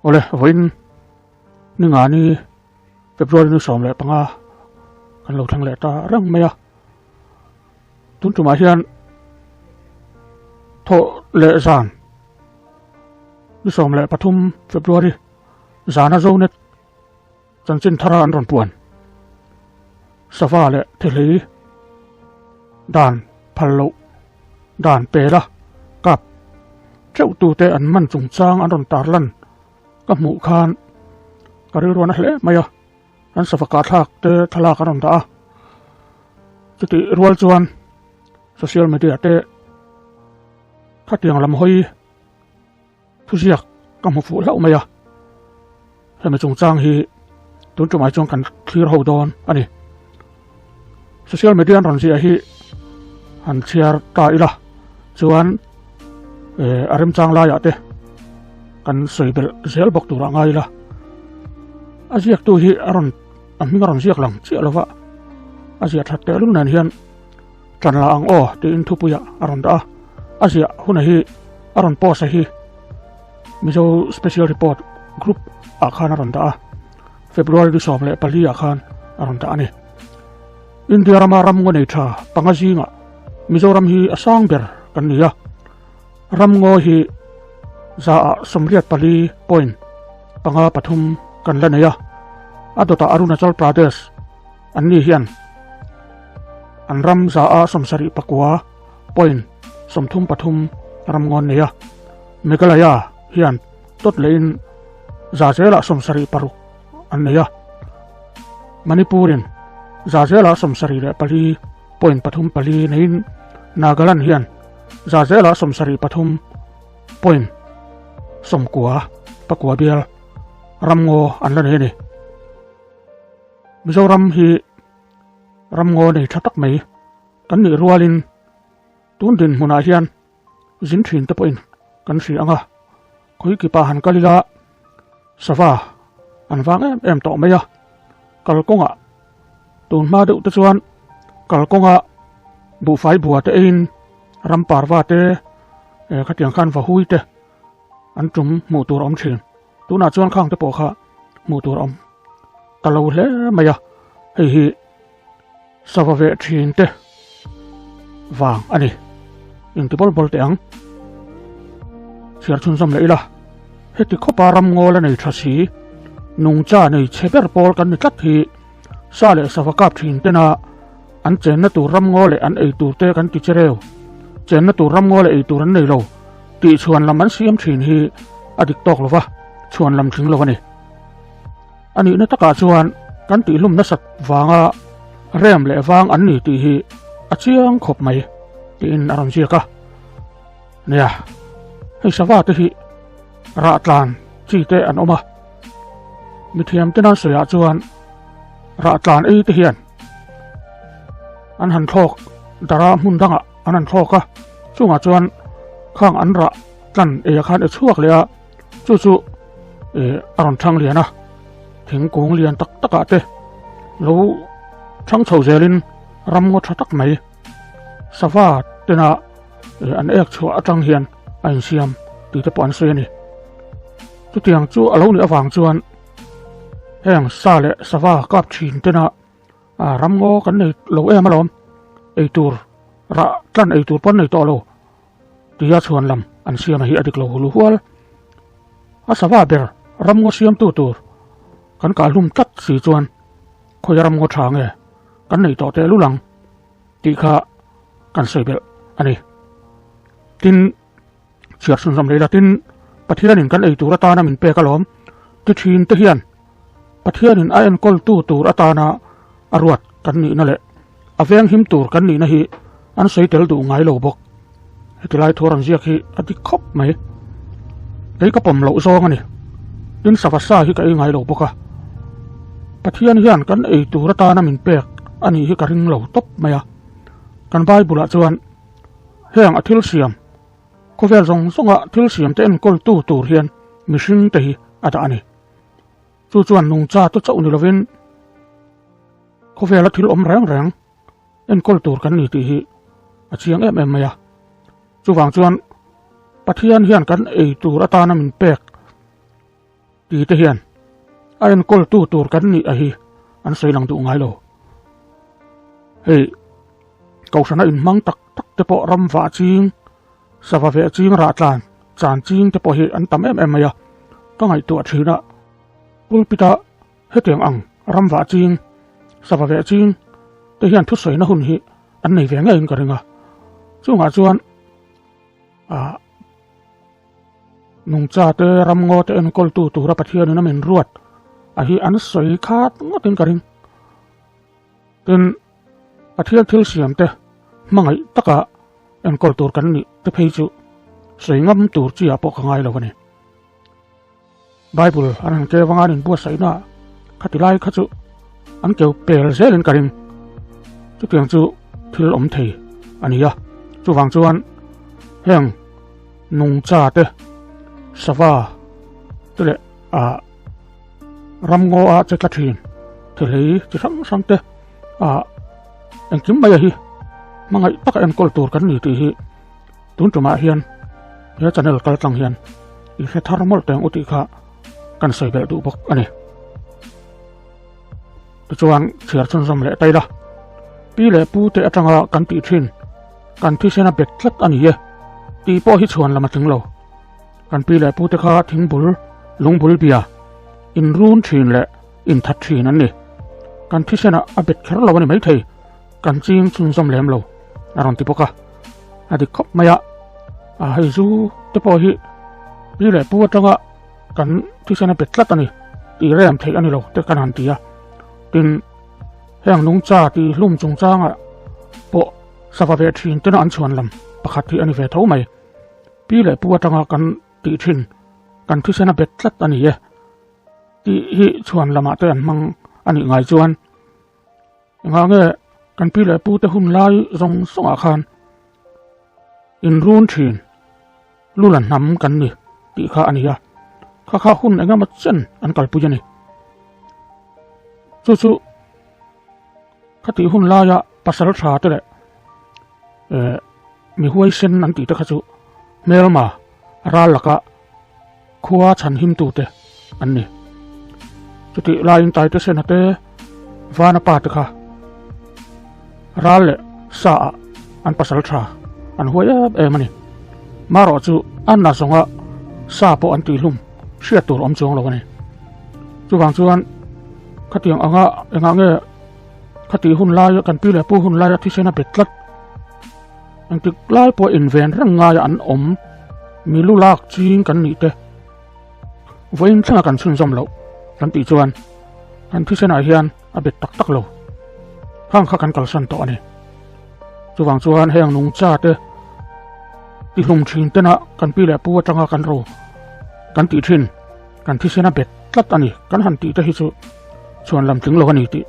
Awle, vawiin ni nga ni February ni 15 kan lo thleng leh ta reng mai a. Tun tumah hian thawh leh zan ni 13 February zana Zonet Chanchin thara an rawn puan. Sava leh thihlei dan phal loh dan pela kap teuh tute an man chungchang an rawn tarlan ka hmuh khan ka rilruan a hle mai a, an sava kahthlak te thlalak an rawn dah a, chutih rual chuan social media te khatiang lam hawi Thuziak ka hmu fuh hlauh mai a, hemi chungchang hi tun tumah chuan kan thlir ho dawn a ni. Social media an rawn ziah hi han chhiar ta ila chuan a remchang laiah te kan sawi belh zel bawk turah ngai ila. A ziaktu hi a rawn a hming a rawn ziak lang chiah lova, a ziah that tehlul nen hian Ṭan la ang aw tiin thupuiah a rawn dah a, a ziah huna hi a rawn post a hi Mizo Special Report Group ah khan a rawn dah a, February ni 14 ah khan a rawn dah a ni. India rama ramngaw nei ṭha panga zingah Mizoram hi a sang ber kan ni a, ramngaw hi 84.53% kan la nei a, a dawtah Arunachal Pradesh An ni hian an ram 79.33% ramngawn nei a, Meghalaya hian tawt lehin 76% an nei a, Manipur-in 74.34% neiin Nagaland hian 73.99 bial ramngaw an la nei a ni. Mizoram hi ramngaw nei tha tak mai kan nih rualin tun dinhmunah hian zin thin te pawhin kan hria ang a, khawi kipa han kal ila sava an vang em em tawh mai a, kalkawngah tun hma deuh te chuan kalkawnga buhfai bua te eiin ram parva te khatiang khan vahui te an tum hmuh tur a awm thin. Tunah chuan khang te pawh kha hmuh tur a awm ta lo hle mai a, hei hi sava veh thin te vang a ni. Inti bawl bawl teh ang. Chhiar chhunzawm leh ila, heti khawpa ramngawl a nei tha si, nungcha nei chhe ber pawl kan ni tlat hi sa leh sava kap thin tena an chenna tur ramngaw leh an ei tur te kan ti che reu. Chenna tur ramngaw leh ei tur an nei lo tih chhuan lam an siam thin hi a dik tawk lo va, chhuan lam thing lo a ni. A nihna takah chuan kan tihlum nasat vanga rem leh vang an ni tih hi a chiang khawp mai tiin a rawn ziak a. Nia, hei sava te hi rah tlan chi te an awm a, mithiam te nan sawiah chuan rah tlan ei te hian an han thlawk dara hmun dangah an han thlawk a, chungah chuan khang an rah tlan ei ah khan e chhuak leh a, chu chu eh a rawn thang lian a, thingkung lian tak takah te lo thang chho zelin ramngaw tha tak mai sava tena an ek chhuah atang hian a insiam tih te pawh an sawi a ni. Chutiang chu a lo nih avang chuan heng sa leh sava kap thin tena ramngaw kan nei lo em alawm, eitur rah tlan eitur pawh an nei tawh lo tia chhuan lam an siam a hi a dik lo hulu hual. A sava ber ramngaw siamtu tur kan kah hlum tlat si chuan khawi ramngaw tha nge kan nei tawh tehlul ang tih kha kan sawi belh a ni. Tin, chhiar chhunzawm leh ila tin, Pathianin kan ei tur atana min pek alawm ti thin te hian Pathianin a enkawltu tur atana a ruat kan nihna leh a venghim tur kan nihna hi an sawi tel duh ngai lo bawk. Heti lai thu rawn ziak hi a dik khawp mai. Kei ka pawm loh zawng a ni. Tin, sava sa hi ka ei ngai lo bawk a. Pathian hian kan ei tur atana min pek a nih hi ka ring lo tawp mai a. Kan Bible-ah chuan heng a thil siam, khawvel zawng zawnga thil siamte enkawltu tur hian mihringte hi a dah a ni. Chu chuan nungcha te chauh ni lovin khawvela thil awm reng reng enkawl tur kan ni tih hi a chiang em em mai a. Chuvang chuan Pathian hian kan ei tur atana min pek. Ti te hian a enkawltu tur kan nih a hi an sawi lang duh ngai lo. Hei Kohhrana inhmang tak tak te pawh ram vah ching, sava veh ching rah tlan chan ching te pawh hi an tam em em mai a, ka ngaihtuah thin a, pulpit a hetiang ang ram vah ching, sava veh ching te hian thusawina hun hi an nei ve ngeiin ka ring a, chungah chuan ah nungcha te ramngaw te enkawltu tura Pathianin a min ruat a hi an sawi khat ngawtin ka ring. Tin, Pathian thil siam te hmangaih taka enkawl tur kan nih te phei chu sawi ngam tur chi ah pawh ka ngai lo a ni. Bible an han keu anga an inbuatsaihna ah khati lai kha chu an keu pel zelin ka ring. Chutiang chu thil awm thei a ni a, chuvang chuan heng nungcha te, sava te leh ah ramngaw a che tla thin thilei chi hrang hrang te ah engkim mai a hi hmangaih taka enkawl tur kan ni tih hi tun tumah hian he channel kal tlang hian i hre thar mawlh teng u tih kha kan sawi belh duh bawk a ni. Tichuan chhiar chhunzawm leh ta ila pi leh pu te atanga kan tih thin kan thisena bet tlat a ni e tih pawh hi chhuan lam a tling lo. Kan pi leh pute kha thingbul, lungbul bia, inrun thin leh inthat thin an ni. Kan thisenah a bet kher lo a ni maithei, kan ching chhunzawm lem lo, a rawn ti bawk a. A dik khawp mai a, a hei zu te pawh hi pi leh pu atanga kan thisen a bet tlat a ni tih rem theih a ni lo te kan han ti a. Tin, heng nungcha tih hlum chungchangah pawh sava ve thin tena an chhuan lam pakhat hi a ni ve tho mai. Pi leh pu atanga kan tih thin kan thisen a bet tlat a ni e tih hi chhuan lamah te an hmang a nih ngai chuan engah nge kan pi leh pu te hun lai zawng zawngah khan inrun thin lu la hnam kan ni tih kha a ni a, kha kha hun engemaw chen an kalpui a ni. Chu chu khatih hun laia pasal tha te leh eh Mi huaisen an tih te kha chu hmelma ral laka khua chhan himtute an ni. Chutih laiin Taitesena te Vana pa te kha ral leh sa ah an pasal tha an huai em em a ni. Marawh chu an na zawnga sa pawh an tihhlum hriat tur awm chuang lo a ni. Chuvang chuan khatiang anga engah nge Khatih hun laia kan pi leh pu hun laia thisen a bet tlat. Engtik lai pawh inven reng ngaia an awm mi lu lak ching kan nih te vawiin thlenga kan chhunzawm loh kan tih chuan kan thisenah hian a bet tak tak lo. Khang kha kan kalsan tawh a ni. Chuvang chuan heng nungcha te tihlum thin tena kan pi leh pu atanga kan ro kan tih thin kan thisen a bet tlat a ni. Kan han tih te hi chu chhuan lam tling lo a ni tih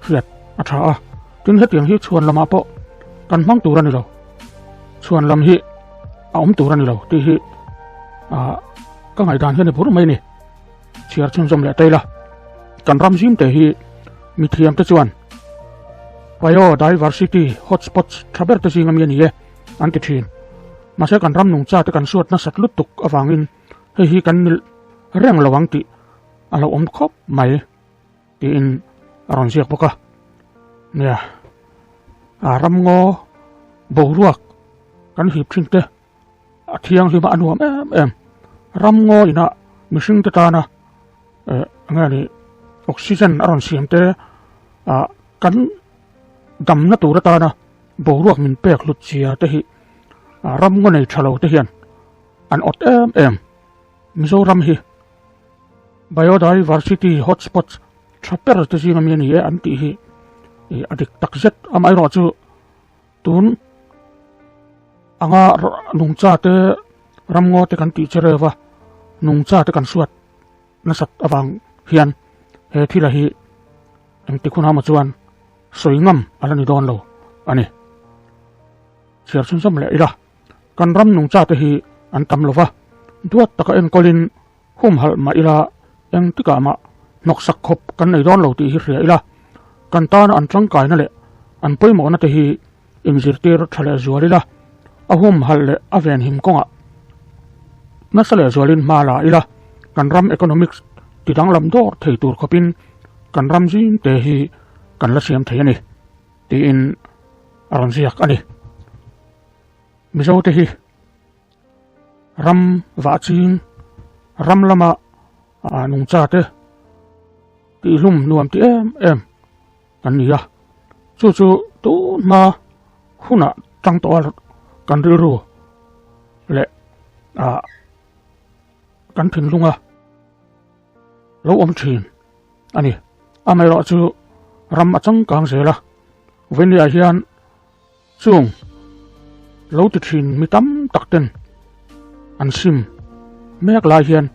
hriat a tha a. Tin hetiang hi chhuan lamah pawh kan hmang tur a ni lo. Chhuan lam hi a awm tur a ni lo tih hi ka ngaihdan hian i bur mai a ni. Chhiar chhunzawm leh taila kan ram zim te hi mithiam te chuan biodiversity hotspots tha ber te zing ami a ni e an ti thin. Mahse kan ram nungcha te kan suat nasat lutuk avangin hei hi kan nil reng lo ang tih a lo awm khawp mai tiin a rawn ziak bawk a. Nia, a ramngaw boruak kan hip thin te A thianghlim a nuam em em. Ramngaw inah mihring te tana eh enge ni oxygen a rawn siam te ah kan damna tur atana boruak min pek hlut zia te hi ramngaw nei tha lo te hian an awt em em. Mizoram hi biodiversity hotspots tha ber te zinga mi a ni e an tih hi a dik tak zet. Amaherawhchu Tun anga nungcha te ramngaw te kan tih che reuh a, nungcha te kan hruat nasat avang hian he thil a hi engtik hun emaw chuan sawi ngam a la ni dawn lo a ni. Chhiar chhunzawm leh ila kan ram nungcha te hi an tam lo va, duat taka enkawlin Humhalh mah ila engtikah mah hnawksak khawp kan nei dawn lo tih hi hria ila, kan tana an tangkaina leh an pawimawhna te hi inzirtir tha leh zual ila, a humhalh leh a venhim kawngah nasa leh zualin hma la ila, kan ram economics. tidanglam dawr thei tur khawpin kan ram zing te hi kan la siam thei a ni, tiin a rawn ziak a ni. Mizote hi ram vah ching, ram lama nungcha te tihlum nuam ti em em kan ni a, chu chu tun hma hunah tang tawh a kan rilru leh ah kan thinlunga lo awm thin a ni. Amaherawh chu ram a changkang zel a, Vawinia hian chung lo ti thin mi tam tak ten an sim mek lai hian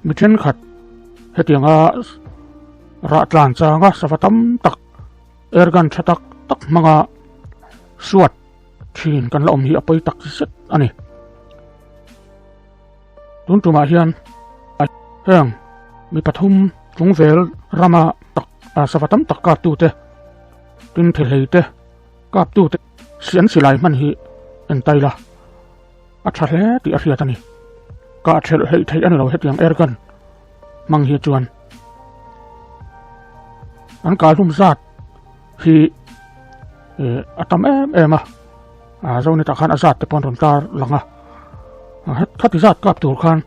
mi thenkhat hetianga rah tlan changa sava tam tak airgun tha tak tak hmanga suat thin kan la awm hi a pawi tak zet a ni. Tun tumah hian heng mi pathum tlungvel rama tak sava tam tak kaptute tin thehlei te kaptute sian silai hman hi en tai la a tha hle tih a hriat a ni. Kah thelh hleih theih a ni lo hetiang airgun hmang hi chuan an kalhlum zat hi a tam em em a. A zo ni tah khan a zat te pawh an rawn tar lang a, khati zat kap tur khan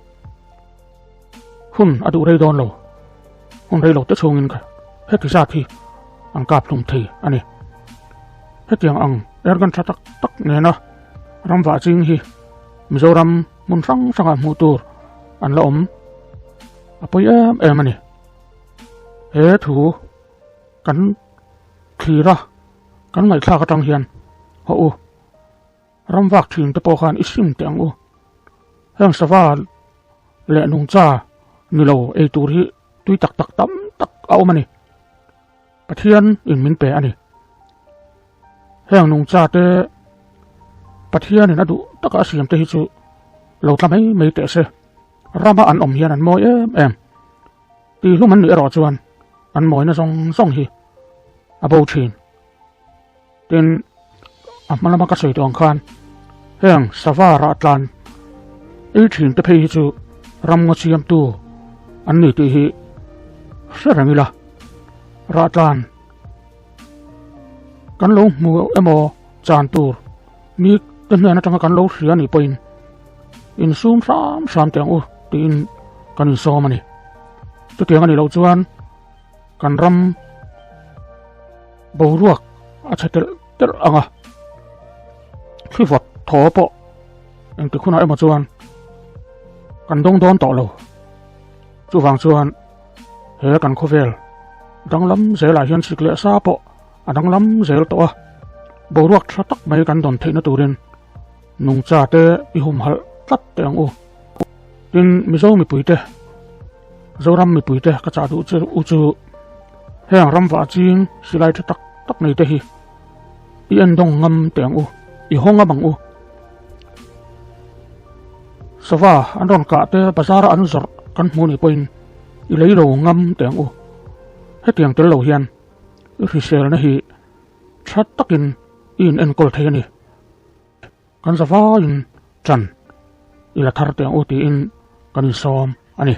hun a duh rei dawn lo, hun rei lo te chhungin heti zat hi an kap hlum thei a ni. Hetiang ang airgun tha tak tak nena ram vah ching hi Mizoram hmun hrang hrangah hmuh tur an la awm a pawi em em a ni. He thu kan thlir a. Kan ngaihthlak atang hian haw u, ram vak thin te pawh khan i sim teh ang u. Heng sava leh nungcha ni lo ei tur hi tui tak tak tam tak a awm a ni. Pathian in min pe a ni. Heng nungcha te Pathian in a duh taka a siam te hi chu lo tla mai mai teh se. Rama an awm hian an mawi em em. Tihlum an nih erawh chuan an mawina zawng zawng hi a bo thin. Tin, a hma lama ka sawi tawh ang khan heng sava rah tlan ei thin te phei hi chu ramngaw siamtu an ni tih hi hre reng ila. Rah tlan kan lo hmu emaw chan tur mi te hnen atanga kan lo hria nih pawhin insum hram hram teh ang u tiin kan insawm a ni. Chutiang a nih loh chuan kan ram boruak a chhe telh telh ang a, thli vawt thaw pawh engtik hunah emaw chuan kan dawng dawn tawh lo. Chuvang chuan he kan khawvel danglam zelah hian sik leh sa pawh a danglam zel tawh a, boruak tha tak mai kan dawn theihna turin nungcha te i humhalh tlat teh ang u. Tin, Mizo mipuite, Zoram mipuite ka chah duh che u chu heng ram vah ching silai tha tak tak nei te hi i en dawng ngam teh ang u, i haw ngam ang u. Sava an rawn kah te bazar a an zawrh kan hmuh nih pawhin i lei lo ngam teh ang u. Hetiang tel lo hian i hriselna hi tha takin i in enkawl thei a ni. Kan zavaiin ṭan i la thar teh ang u tiin kan insawm a ni.